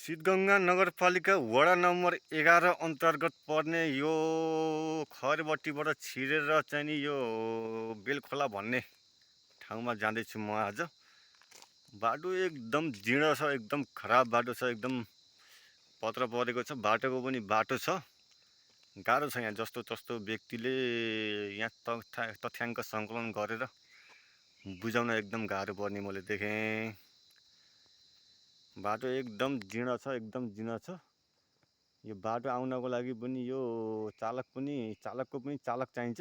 सिद्धगङ्गा नगरपालिका वडा नम्बर 11 अन्तर्गत पर्ने यो खरबट्टीबाट छिरेर चाहिँ नि यो बेलखोला भन्ने ठाउँमा जाँदैछु म आज। बाटो एकदम जीर्ण छ, एकदम खराब बाटो छ, एकदम पत्र परेको छ, बाटोको पनि बाटो छ। गाह्रो छ यहाँ जस्तो तस्तो व्यक्तिले यहाँ तथ्याङ्क सङ्कलन गरेर बुझाउन एकदम गाह्रो पर्ने मैले देखेँ। बाटो एकदम जीर्ण छ, एकदम जीर्ण छ। यो बाटो आउनको लागि पनि यो चालकको पनि चालक चाहिन्छ।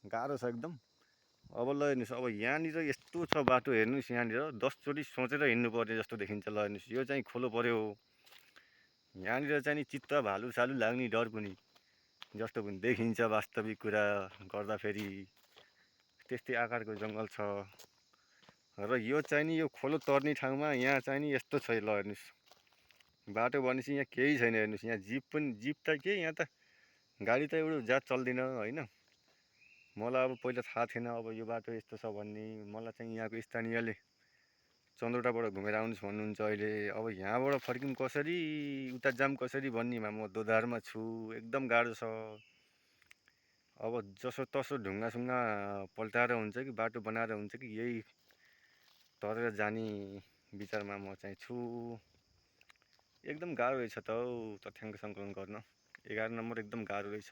गाह्रो छ एकदम। अब ल हेर्नुहोस्, अब यहाँनिर यस्तो छ बाटो, हेर्नुहोस् यहाँनिर 10 चोटि सोचेर हिँड्नु पर्ने जस्तो देखिन्छ। ल हेर्नुहोस्, यो चाहिँ खोलो पर्यो। यहाँनिर चाहिँ नि चित्त भालु सालु लाग्ने डर पनि जस्तो पनि देखिन्छ। वास्तविक कुरा गर्दाखेरि त्यस्तै आकारको जङ्गल छ र यो चाहिँ नि यो खोलो तर्ने ठाउँमा यहाँ चाहिँ नि यस्तो छ। ल हेर्नुहोस्, बाटो भनेपछि यहाँ केही छैन। हेर्नुहोस्, यहाँ जिप त के, यहाँ त गाडी त एउटा जात चल्दैन होइन। मलाई अब पहिला थाहा थिएन अब यो बाटो यस्तो छ भन्ने। मलाई चाहिँ यहाँको स्थानीयले चन्द्रौटाबाट घुमेर आउनुहोस् भन्नुहुन्छ अहिले। अब यहाँबाट फर्किनु कसरी, उता जाम कसरी भन्नेमा म दोधारमा छु। एकदम गाह्रो छ। अब जसो तसो ढुङ्गासुङ्गा पल्टाएर हुन्छ कि बाटो बनाएर हुन्छ कि यही तरेर जाने विचारमा म चाहिँ छु। एकदम गाह्रो रहेछ त हौ तथ्याङ्क सङ्कलन गर्न। 11 नम्बर एकदम गाह्रो रहेछ।